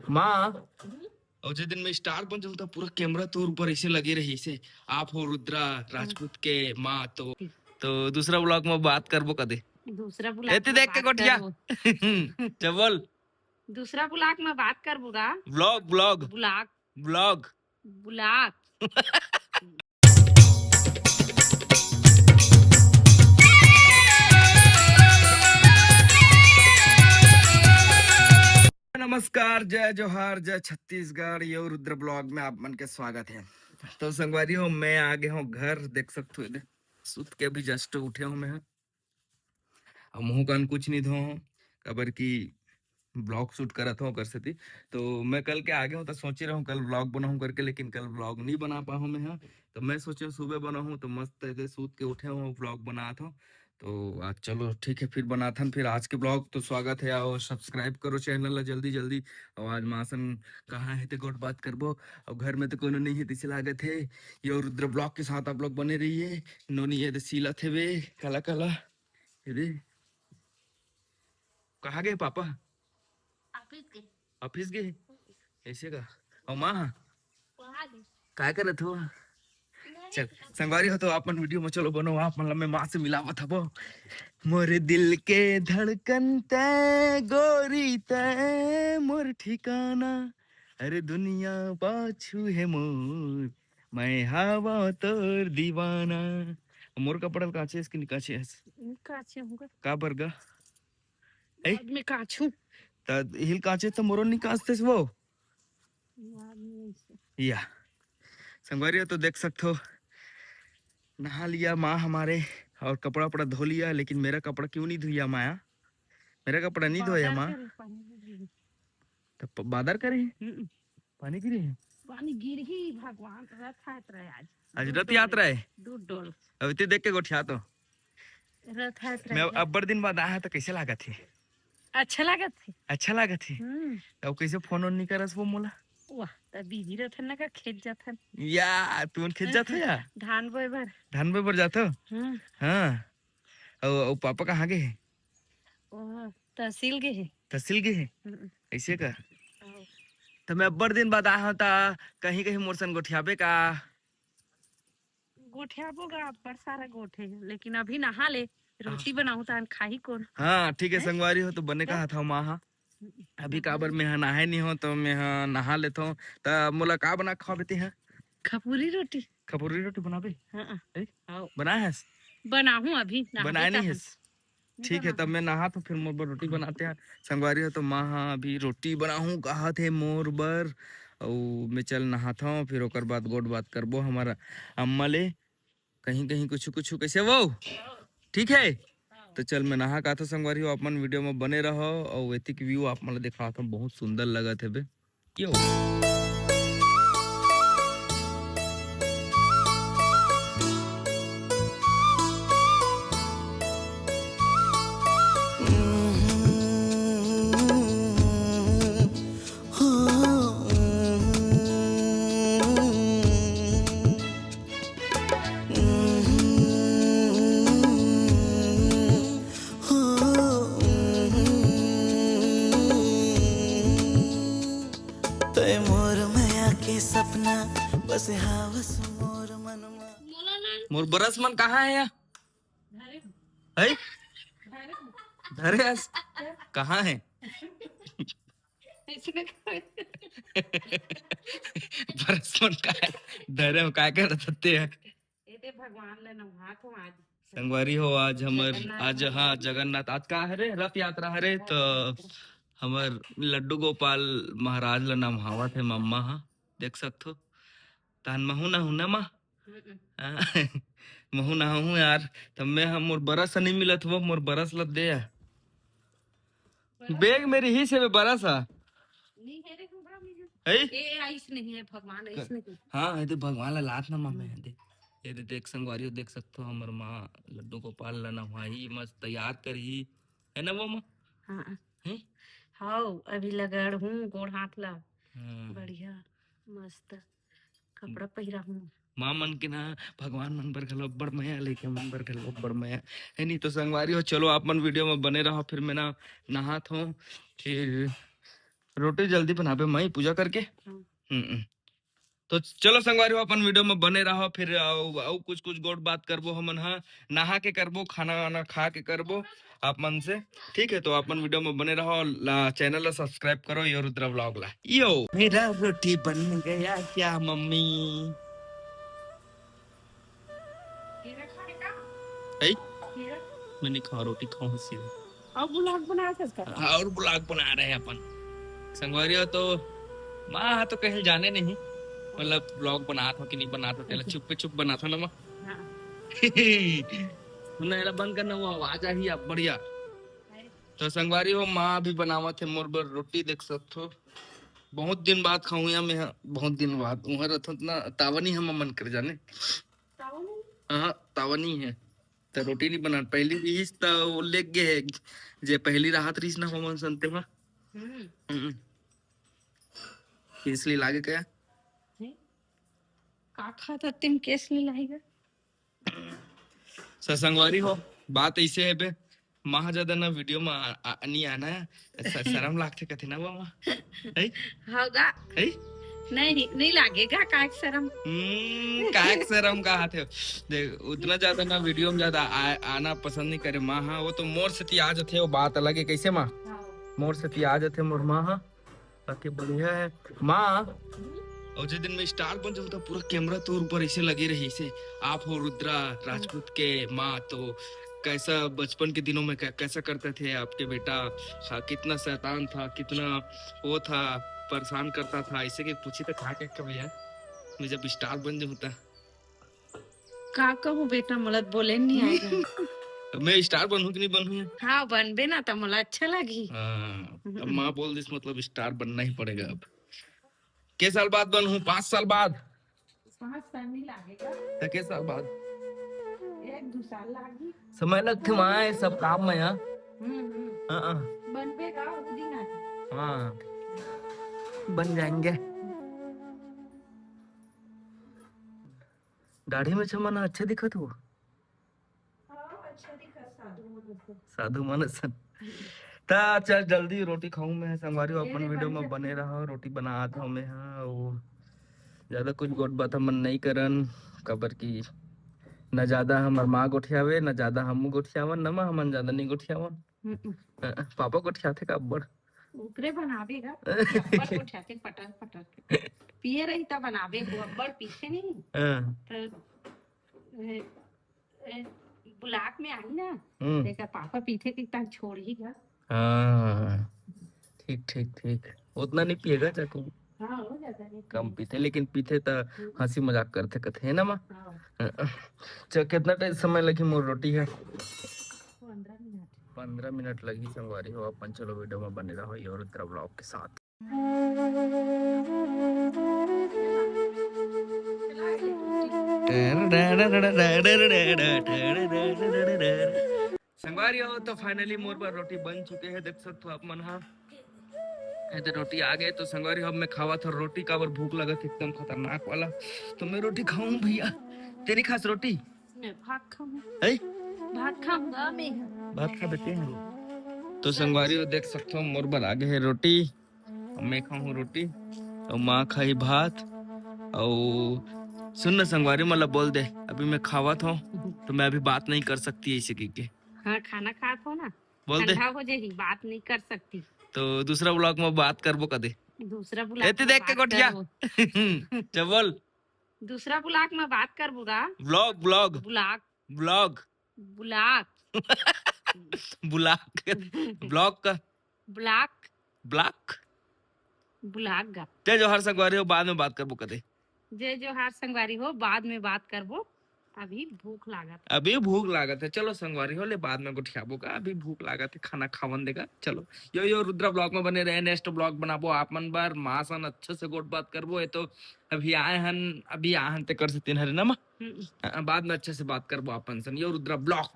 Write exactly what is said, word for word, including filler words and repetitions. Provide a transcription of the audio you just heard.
माँ, अउ जे दिन मैं स्टार बन जाऊँ, त पूरा कैमरा तोर ऊपर ऐसे लगे रही, ऐसे, "आप हो रुद्रा राजपूत के माँ।" तो, तो दूसरा व्लॉग में बात करबो कदे। दूसरा व्लॉग एती में देख के बात गोठिया। करबो। चल बोल। दूसरा व्लॉग में बात करबो गा। Vlog, vlog. Vlog. Vlog. Vlog. नमस्कार, जय जोहार, जय छत्तीसगढ़। ये रुद्र ब्लॉग में आप मन के स्वागत है। तो संगवारी हो, मैं आ गए हूँ घर, देख सकते हो, एदे, सुत के अभी जस्ट उठे हूँ मैं। अब मुँह कान कुछ नहीं धो हूँ, काबर कि ब्लॉग शूट करत हूँ ओकर सेती। तो मैं कल के आगे हूँ, तो सोचे रहूँ कल ब्लॉग बनाऊँ करके, लेकिन कल ब्लॉग नहीं बना पाहूँ मैं हा। तो मैं सोचे सुबह बनाऊँ, तो मस्त एदे सूत के उठे हूँ, ब्लॉग बनात हूँ। तो आज चलो ठीक है, फिर बनाथन फिर आज के ब्लॉग। तो स्वागत है, और सब्सक्राइब करो चैनल ला जल्दी जल्दी। और आज मासन कहाँ है ते गोठ बात करबो, और घर में तो कोनो नहीं है, तैसे लागत है। ये रुद्र ब्लॉग के साथ आप लोग बने रहिए। नोनी ये दे सीलत हेवे, काला काला। ये दे। कहाँ गए पापा? ऑफिस गए। ऑफिस गए? ऐसे का? और माँ? वहाँ गए। काय करत हो? नहीं। चल, संगवारी हो तो अपन वीडियो में चलो बनो, आप मतलब मैं माँ से मिलावत हबो। मोर दिल के धड़कन तै गोरी तै मोर ठिकाना, अरे दुनिया पाछू है मोर, मैं हवा तोर दीवाना। मोर कपड़ा ल काचे हस कि नी काचे हस? काचे हूँ गा। का बर गा? ए? बाद में काचू। त हिल काचे त मोरो नी काचतेस वो। बाद में ऐसे। या। संगवारी हो तो देख सकते हो, नहा लिया माँ हमारे और कपड़ा उपड़ा धो लिया, लेकिन मेरा कपड़ा क्यों नहीं धोया माया? मेरा कपड़ा नहीं धोया बादर माँ। करे पानी गिरी। तो प-, बादर करे? हम्म। पानी गिरे? पानी गिरही भगवान, रथ यात्रा है आज। आज दू रथ डोल यात्रा है? दू डोल। अब इतने देख के गोठिया तो। रथ यात्रा मैं है। अब्बड़ दिन बाद आया तो कैसे लागत है? अच्छा लागत है। अच्छा लागत है? हम्म। अब कैसे फोन ओन नहीं करस वो मोला? वाह, त बिजी रथन ना का खेत जाथन। या, तुमन खेत जात हो या? धान बोए बर। धान बोए बर जात हो? हम्म। हाँ। और, और पापा कहाँ गए हैं? ओ, तहसील गए हैं। तहसील गए हैं? हम्म। ऐसे का? हाँ। तो मैं अब्बड़ दिन बाद आया हूँ, ता कहीं कहीं मोर सन गोठियाबे का? गोठियाबो गा, अब्बड़ सारा गोठे, लेकिन अभी नहा ले, रोटी हाँ। बनाऊँ तान खाही कोन। हाँ, ठीक है, हैं? संगवारी हो तो बने हैं? कहा था माँ हा। हम्म। अभी काबर मैं हा नहाए नहीं हो, तो मैं हा नहा लेत हूँ। त मोला का बना खवाबे ते हा? खपुरी रोटी। खपुरी रोटी बनाबे? हाँ। ए? आओ। बनाए हस? बनाहूँ अभी, नहाबे बनाए नहीं तहन। हस? ठीक है, तब मैं नहात हूँ, फिर मोर बर रोटी बनाते हैं। संगवारी हो तो माँ हा अभी रोटी बनाहूँ कहा थे मोर बर, अउ मैं चल नहात हूँ, फिर ओकर बाद गोठ बात करबो हमारा अम्मा ले। कहीं कहीं कुछ कुछ कैसे वो ठीक है। तो चल मैं नहा का था संगवारी हो, अपन वीडियो में बने रहो, और एतिक व्यू आप मन ला दिखात हूँ, बहुत सुंदर लगत है बे। क्यों? तय मोर मया के सपना बस हावस मोर मन मा। मोर बरस मन कहाँ है या? है? धरे हस? कहाँ है? बरस मन कहाँ है? धरे हो, काय करत हते हैं? ए दे भगवान ला नहात हूँ आज। संगवारी हो, आज हमर, जगन्नाथ आज, हाँ, जगन्नाथ, आज का हरे? रथ यात्रा हरे, तो हमर लड्डू गोपाल महाराज ला नहावत है मम्मा हा, देख सकत हो। तहन महू नहू ना माँ? हम्म। हाँ। महू नहाहूँ यार, तब मैं हम मोर बरस नहीं मिलत हो, मोर बरस ला दे यार। बरस? बैग में रहिस हे बरस हा। नहीं है रे, घुघरा में है। है? ए, आइस नहीं है, भगवान आइस क-, नहीं। हाँ, ये दे भगवान ला लात ना माँ में, हम्म। दे। ये दे देख संगवारी हो, देख सकते हो, हमर माँ लड्डू गोपाल ला नहवाही, मस्त तैयार करही, है ना वो माँ? हाँ। हैं? हाव, अभी लगड़ हूँ गोड़ हाथ ला। हाँ। बढ़िया, मस्त। कपड़ा पहिरा हूँ। माँ मन के ना भगवान मन बर घलो अब्बड़ मया, लइका मन बर घलो अब्बड़ मया। है नी? तो संगवारी हो, चलो आप मन वीडियो में बने रहो, फिर मैं ना नहात हूँ, फिर रोटी जल्दी बनाबे माई, पूजा करके। हम्म। हम्म। तो चलो संगवारी हो, अपन वीडियो में बने रहो, फिर अउ, अउ कुछ कुछ गोठ बात करबो हमन हा, नहा के करबो, खाना वाना खा के करबो आप मन से, ठीक है? तो अपन वीडियो में बने रहो, ला, चैनल ला सब्सक्राइब करो, यो रुद्रा व्लॉग ला। यो, मेरा रोटी बन गया क्या मम्मी? है? मैं नहीं खाऊँ, रोटी खाऊँ सीधे। और व्लॉग बना सकता है। और व्लॉग बना रहे हैं अपन। संगवारी हो तो माँ हा तो कहीं जाने नहीं, मतलब व्लॉग बनात हो कि नहीं बनात हो, तेला चुप पे चुप बनात हो ना माँ। हाँ। सुनना, एला बंद करना, वो आवाज आही अब बढ़िया। तो संगवारी हो, माँ अभी बनावत हे मोर बर रोटी, देख सकत हो। बहुत दिन बाद खाऊं या मैं, बहुत दिन बाद। उहाँ रहत ना, तावनी हम मन कर जाने। तावनी? हाँ, तावनी है। त रोटी नहीं बना, पहली रहीस त वो लेग गे हे, जे पहली राहत रहीस ना हमन संते में। हम्म। हम्म। इसलिए लागे क्या? नहीं। का खाता तेम केस ले लाएगा? स-, संगवारी हो, बात ऐसे है बे, माँ ज्यादा ना वीडियो में आ, आ, नहीं आना है, स-, शर्म लागथे कथे ना वो माँ, है? होगा। है? नहीं, नहीं लागेगा, काय के शर्म? हम्म, काय के शर्म का हाथ है? देख, उतना ज्यादा ना वीडियो में ज्यादा आ, आना पसंद नहीं करे माँ, हाँ, वो तो मोर सेती आ जथे, वो बात अलग है, कैसे माँ? हाँ। मोर सेती आ जथे मोर माँ, हाँ। बाकी बढ़िया है। माँ, और जे दिन मैं स्टार बन जाऊँ तो पूरा कैमरा तोर ऊपर ऐसे लगे रही, ऐसे, "आप हो रुद्रा राजपूत के माँ, तो कैसा बचपन के दिनों में कै-, कैसा करते थे आपके बेटा? हाँ, कितना शैतान था, कितना वो था, परेशान करता था", ऐसे के पूछी तो का, क्या, क्या भैया, मैं जब स्टार बन जाऊँ तो। का कहूँ बेटा, मोला त बोले नहीं आएगा। मैं स्टार बनहूँ कि नहीं बनहूँ? हाँ, बनबे ना, त मोला अच्छा लगही। हाँ, अब हम्म। माँ बोल दिस, मतलब स्टार बनना ही पड़ेगा अब। के साल बाद बनहूँ? पाँच साल बाद? पाँच साल नहीं लागेगा। त के साल बाद? एक दो साल लागही। समय लगथे माँ, ये सब काम में, हाँ। हम्म, हम्म। हाँ, हाँ। बनबे का, वो दिन आ। हाँ, बन जाएंगे। दाढ़ी में छमना अच्छा दिखत हो। हाँ, अच्छा दिखत, साधु मन असन। साधु मन असन। त चल जल्दी रोटी खाऊं मैं, संगवारी हो, ये अपन वीडियो में बने रहो, रोटी बनात हूँ मैं, हाँ, वो ज्यादा कुछ गोठ बात हमन नहीं करन, काबर कि न ज्यादा हमर माँ गोठियावे, न ज्यादा हम गोठियावन, न माँ हमन ज्यादा नहीं गोठियावन। हम्म। अ, पापा गोठियाथे का अब्बड़? ओकरे बनावे गा, अब्बड़ गोठियाथे पटर पटर के। पिए रही त बनावे को, अब्बड़ पीथे नहीं। हाँ। त, ए, ए, ब्लॉक में आई ना, हम्म। तेकर पापा पीथे कि तन छोड़ही गा। हाँ, ठीक, ठीक, ठीक। उतना नहीं पिएगा चाकू। हाँ, हो जाता है, नहीं कम पिए। पीथे, लेकिन पीथे त हम्म। हंसी मजाक करथे कथे, है ना माँ? हाँ। हाँ। चल, कितना टाइम समय लगी मोर रोटी है? पंद्रह मिनट। पंद्रह मिनट लगी संगवारी हो, अपन चलो वीडियो में बने रहो ये रुद्रा व्लॉग के साथ। संगवारी हो, तो finally मोर बर रोटी बन चुके हे, देख सकत हो आप मन हा। ये तो रोटी आ गए, तो संगवारी हो, अब मैं खावत हो रोटी, काबर भूख लगत हे एकदम खतरनाक वाला, तो मैं रोटी खाऊं भैया। तेरी खास रोटी? मैं भात खाऊंगा। है? भात खाऊंगा मैं। भात खा देते हैं। तो संगवारी हो, देख सकत हो, मोर बर आ गए हे रोटी, मैं खाऊं रोटी, अउ माँ खाही भात। अउ सुन ना संगवारी, मतलब बोल दे, अभी मैं खावत हूँ, तो मैं अभी बात नहीं कर सकती ऐसे कह के। हाँ, खाना खात हो ना, बोल दे। ठंडा हो जाही, बात नहीं कर सकती। तो दूसरा व्लॉग में बात करबो कदे। दूसरा व्लॉग एती में देख के बात गोठिया। करबो। चल बोल। दूसरा व्लॉग में बात करबो गा। Vlog, vlog. Vlog. Vlog. Block. Block. Block का? ब्लॉक। ब्लॉक? ब्लॉक गा। जय जोहार संगवारी हो, बाद में बात करबो कदे। जय जोहार संगवारी हो, बाद में बात करबो, अभी भूख लागत हे। अभी भूख लागत हे, चलो संगवारी हो, ले बाद में गोठियाबो का, अभी भूख लागत हे, खाना खावन देगा। चलो, यो, यो रुद्रा व्लॉग में बने रहे, नेक्स्ट व्लॉग बनाबो आप मन बर, माँ सन अच्छे से गोठ बात करबो। ये तो अभी आए हन, अभी आए हन ते कर से तीन हरे ना माँ। हम्म। अ, बाद में अच्छे से बात करबो अपन सन, यो रुद्रा व्लॉग।